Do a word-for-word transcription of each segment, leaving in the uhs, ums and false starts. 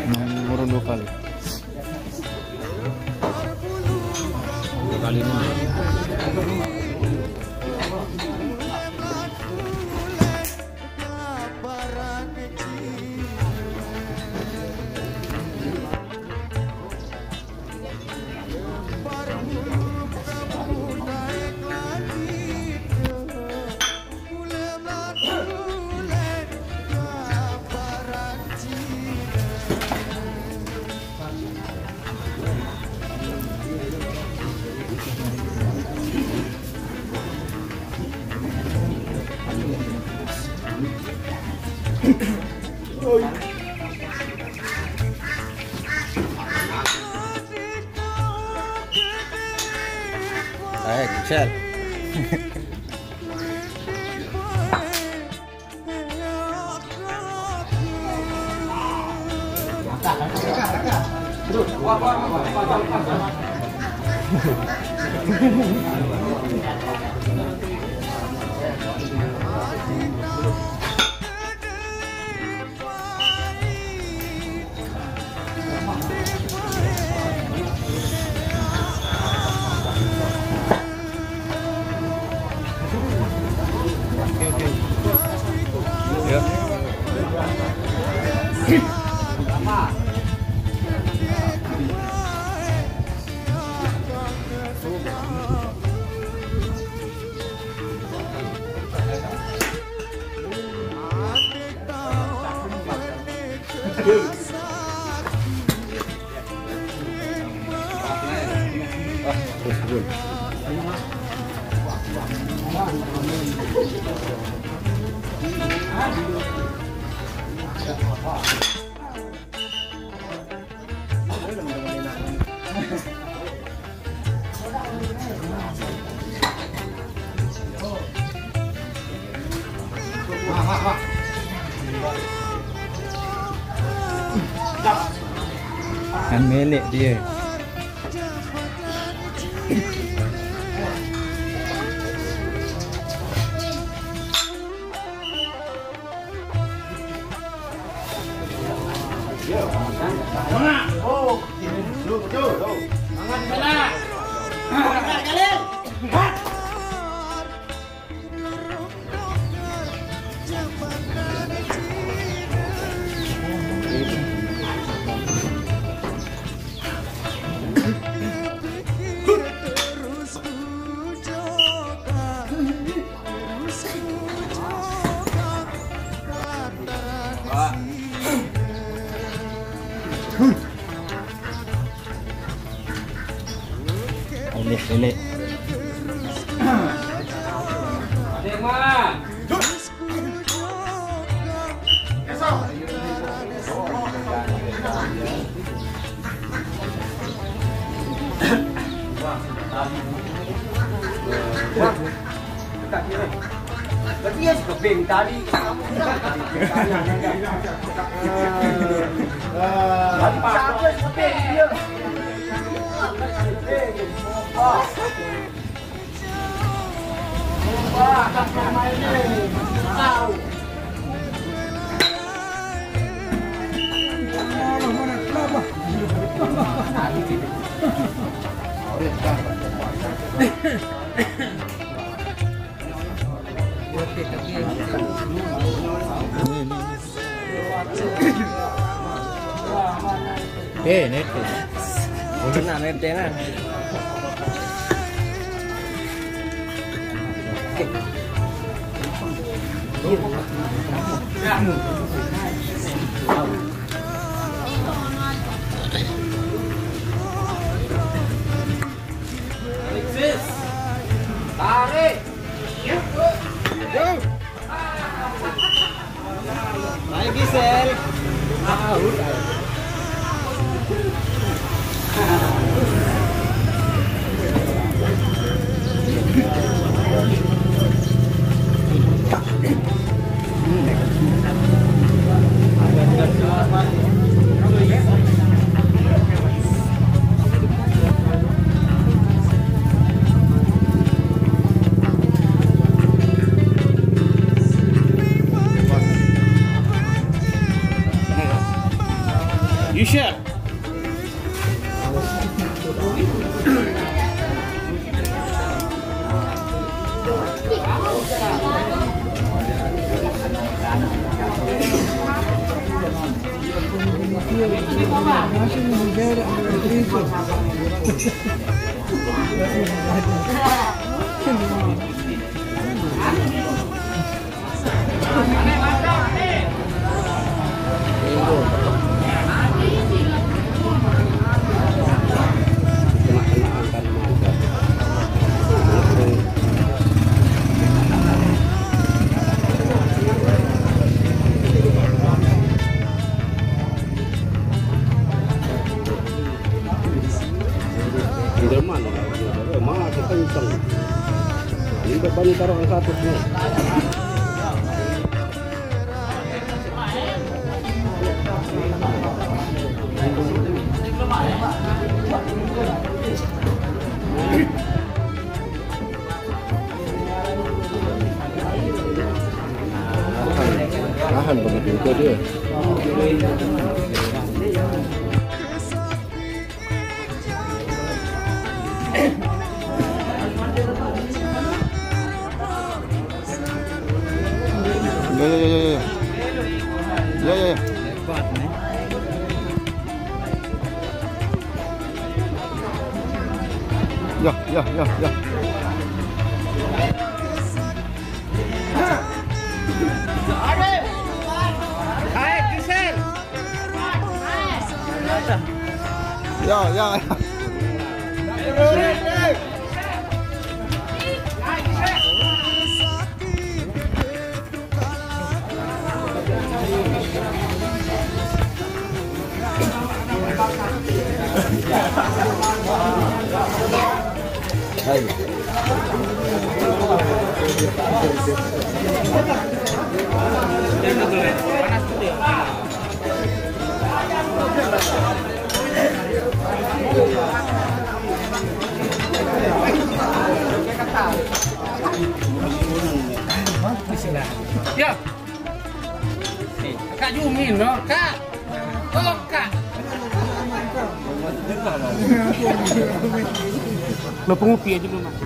Menurun dua kali. Dua kali ini. Eh, Gisel. Kan melek dia. Ini, ini. Berarti ya sekeping tadi. Tadi siapa sekeping dia? Eh, nete. Udah nak nete nah. Alexis, tarik. Yo. You share. Ini mana? Mana kita hitam? Ini depan taruh satu semua. Tahan begitu itu dia. Ya, ya, ya, ya, ya. Ya, ya, ya. Ya, ya, ya, ya. Ya, ya, ya. Hai. Ya. Kak Jumin, no? Kak. Tolong, Kak. Lo pengupi aja dulu, Mas.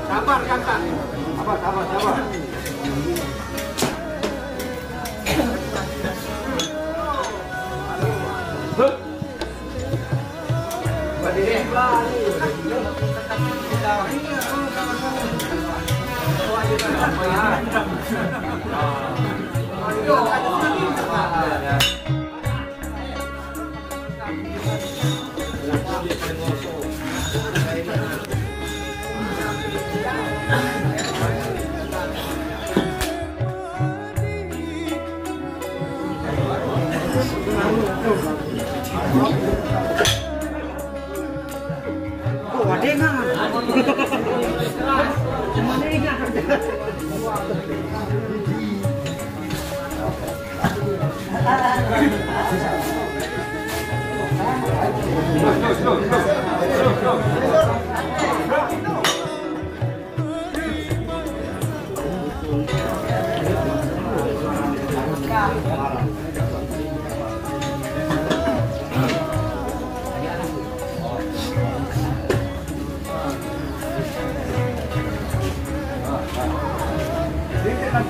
Sabar, sabar, sabar. Ya,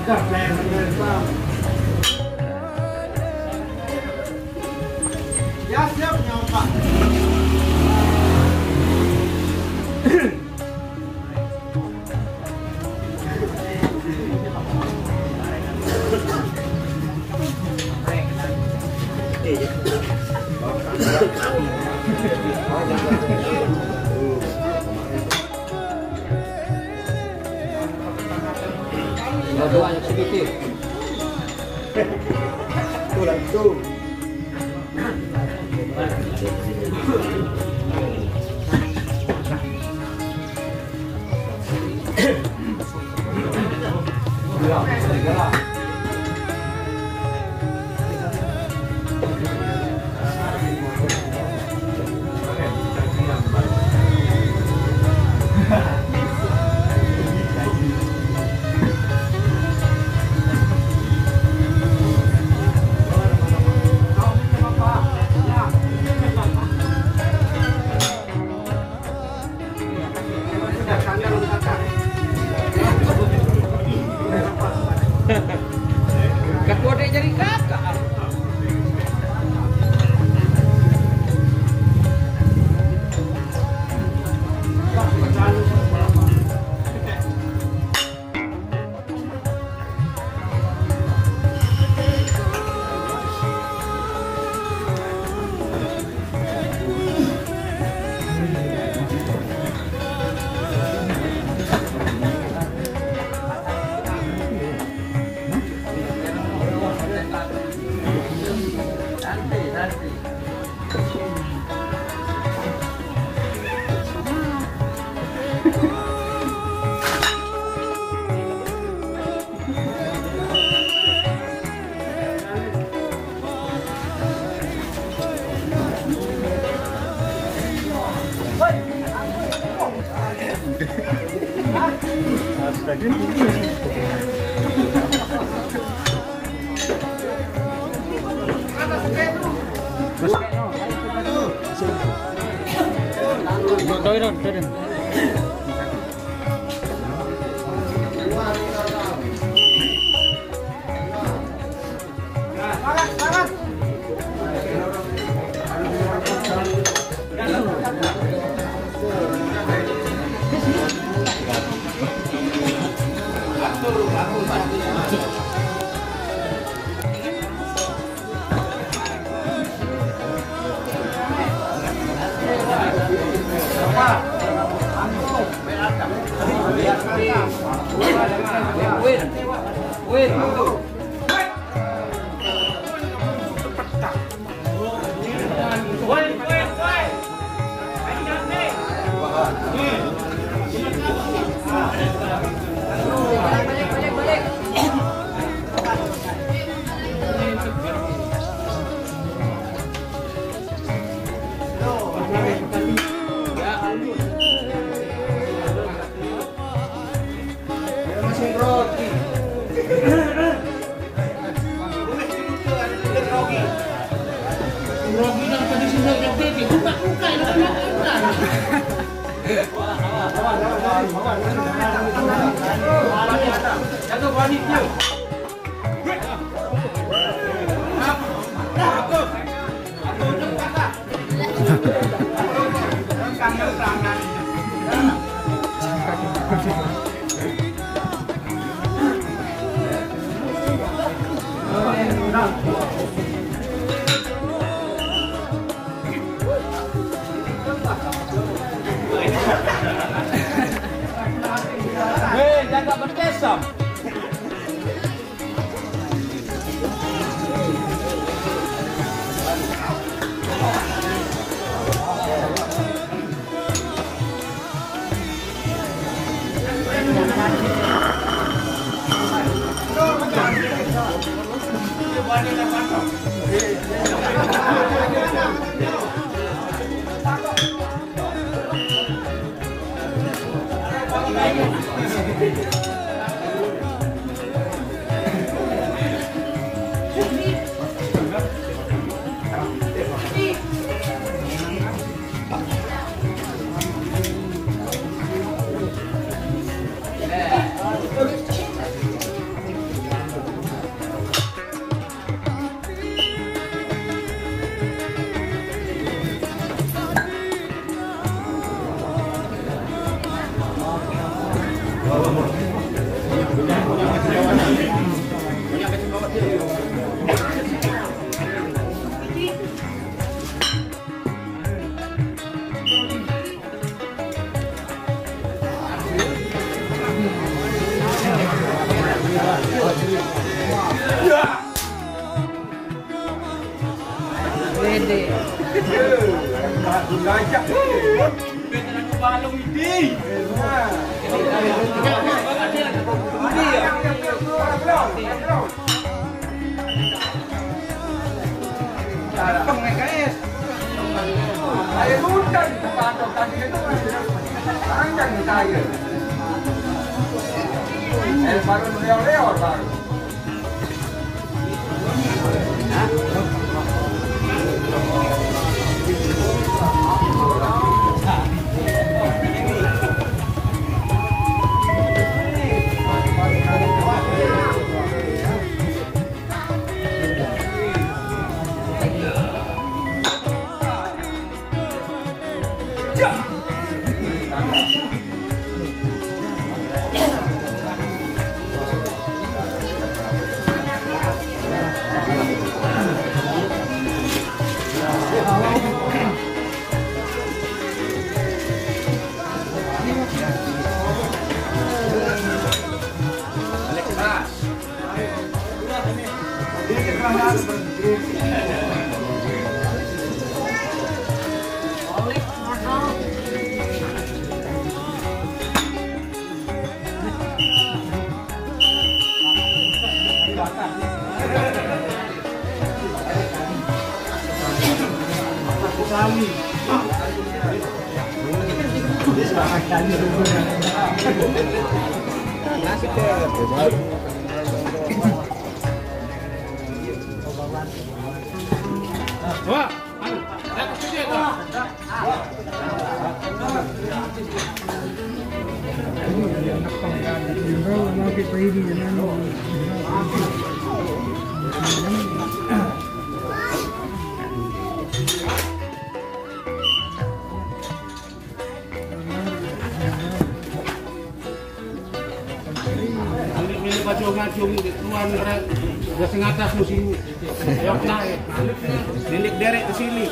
siap, nyawa, Pak. Dua-duanya sedikit. Tuh, tuh. Ketua dia jadi kakak. Turun, turun. Masih grogi. Grogi dan pedis, sudah gede, dibuka-buka, itu kan bukan. Jatuh, Pak Aditya. Hei, jaga betes, Sam. Gajah. Balong ini. Nah. Datang, guys. Saya hujan ke kantor tadi itu, panjang saya. Eh, baru lewat-lewat baru. Wah, anu, saya ke sini, Kak. Ini, ini baju ngajung di tuan, udah sing atas musim. Yok naik. Ini derek ke sini.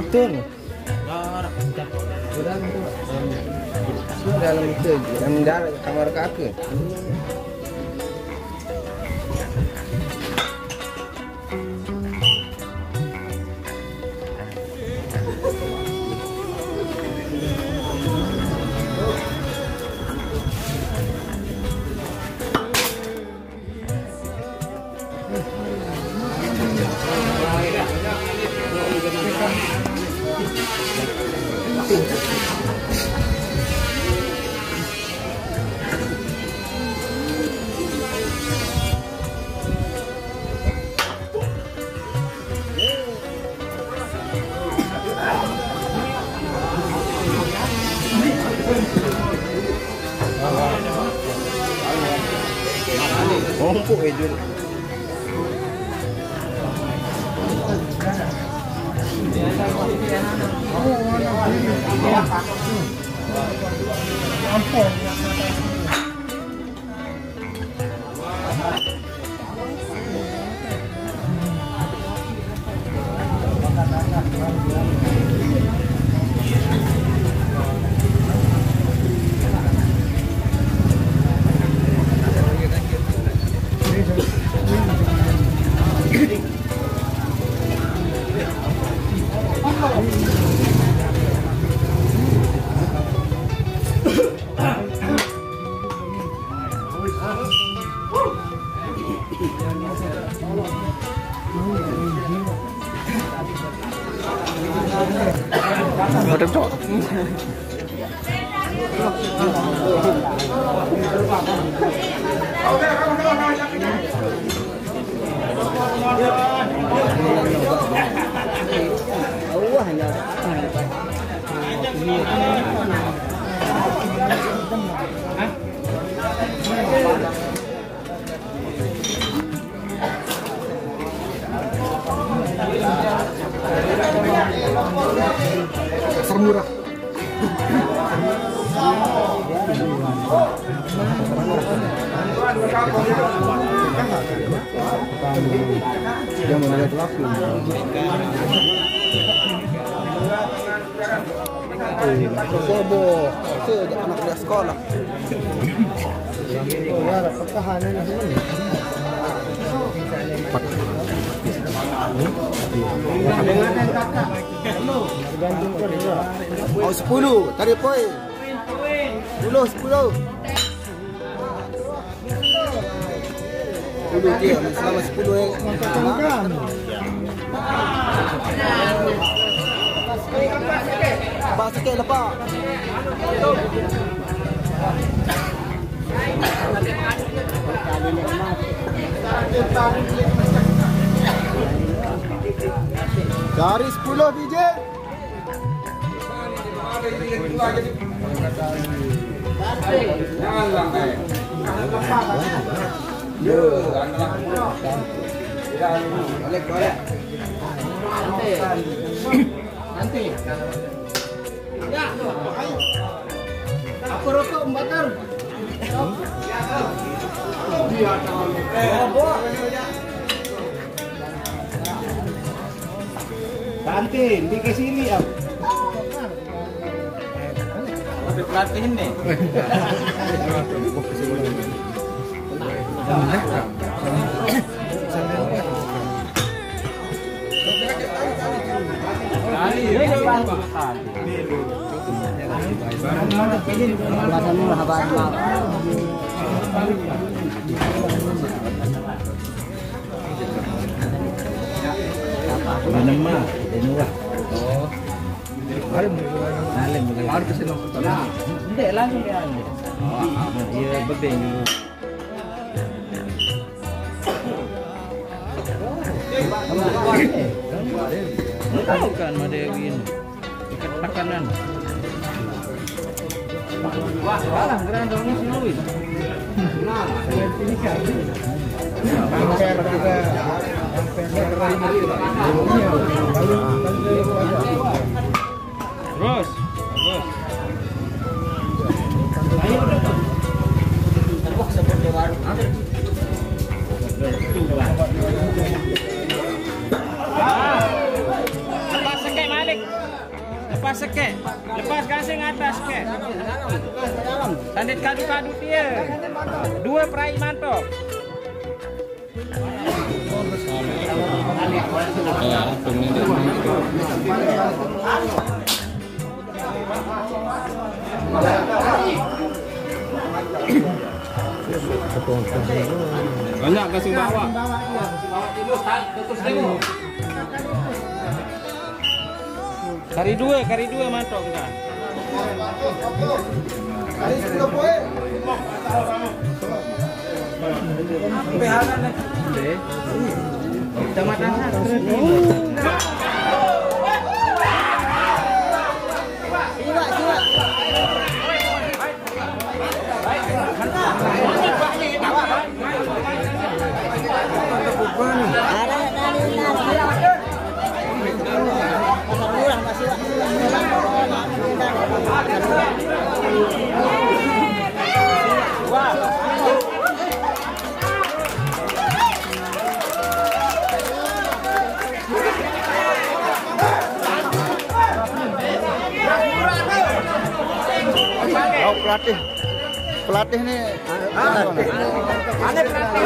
Betul. Dalam itu, dalam dalam kamar kakek. Empuk ya, Jul. Ampun. Pasar murah. Dia mau lihat langsung. Eh, sobo, anak dia sekolah. Oh, ya, pertahanan ini. Oh, sepuluh, tarik poin. Sepuluh, sepuluh. Sepuluh dia, selama sepuluh, eh. Lepas sikit, lepas. Dari sepuluh biji. Jangan sampai. Balik, balik. Nanti. Nanti. Ya. Apa rokok, Mbak Ter? Kantin, di ke sini, ya. Ada pelatihan nih. Minum mah, minum lah. Oh. Alim, alim. Harus sih langsung. Ndek, langsung ya. Oh, iya, betul. Tahu kan, Madewi ini. Ikat makanan. Wah, kalah, gerandong ini si Luis. Terus, terus. Lepas sekek, Malik. Lepas sekek. Lepas gasing atas sekek. Tandit kadu-kadu dia. Dua perai mantok. Banyak kasih bawa. Kari dua, kari dua mantok kita. Kecamatan Satre. Oh, pelatih. Pelatih nih. Aneh pelatih.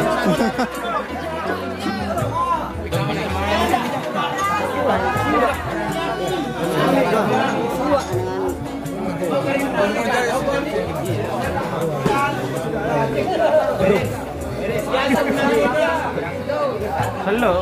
Hello.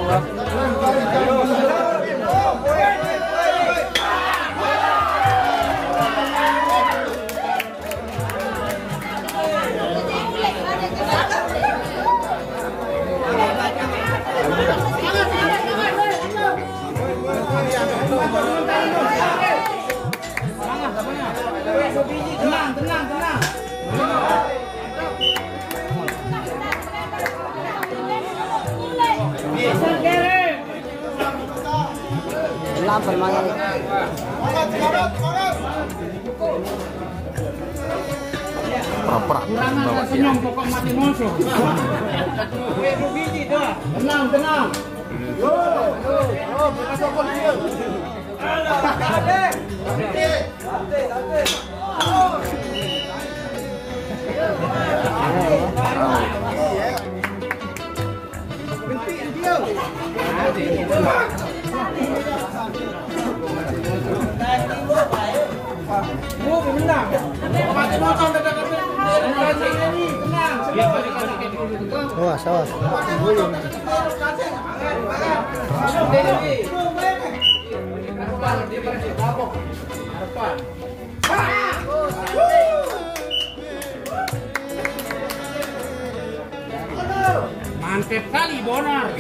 Tenang, tenang, tenang. Lambat, Mang, ini. Prak, prak. Kurang ajar senyum, pokok mati musuh. Tenang, tenang. Awas, awas. Mantep kali, Bonar.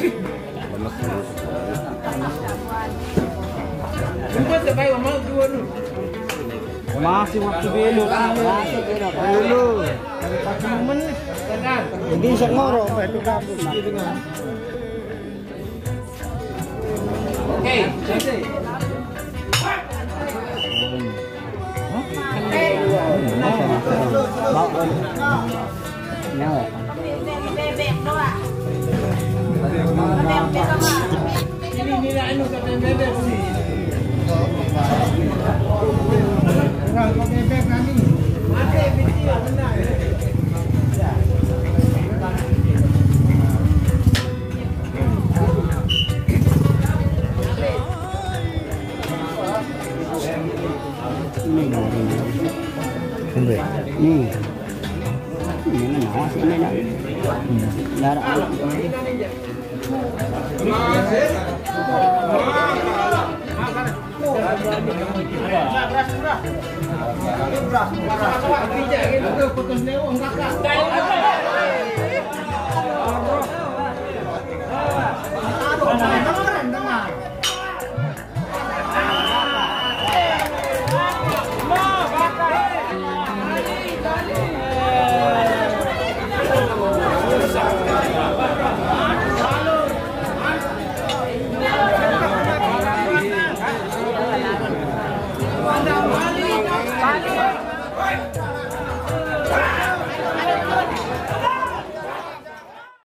Masih waktu belok. Masih belok. Belok. Ini saya ngorok, itu kampus. Oke. Ini nilai anu kata bebek sih. Kurang kau bebek kami. Mati video benar. Ini. Ini mana sih ini nak? Darah anak.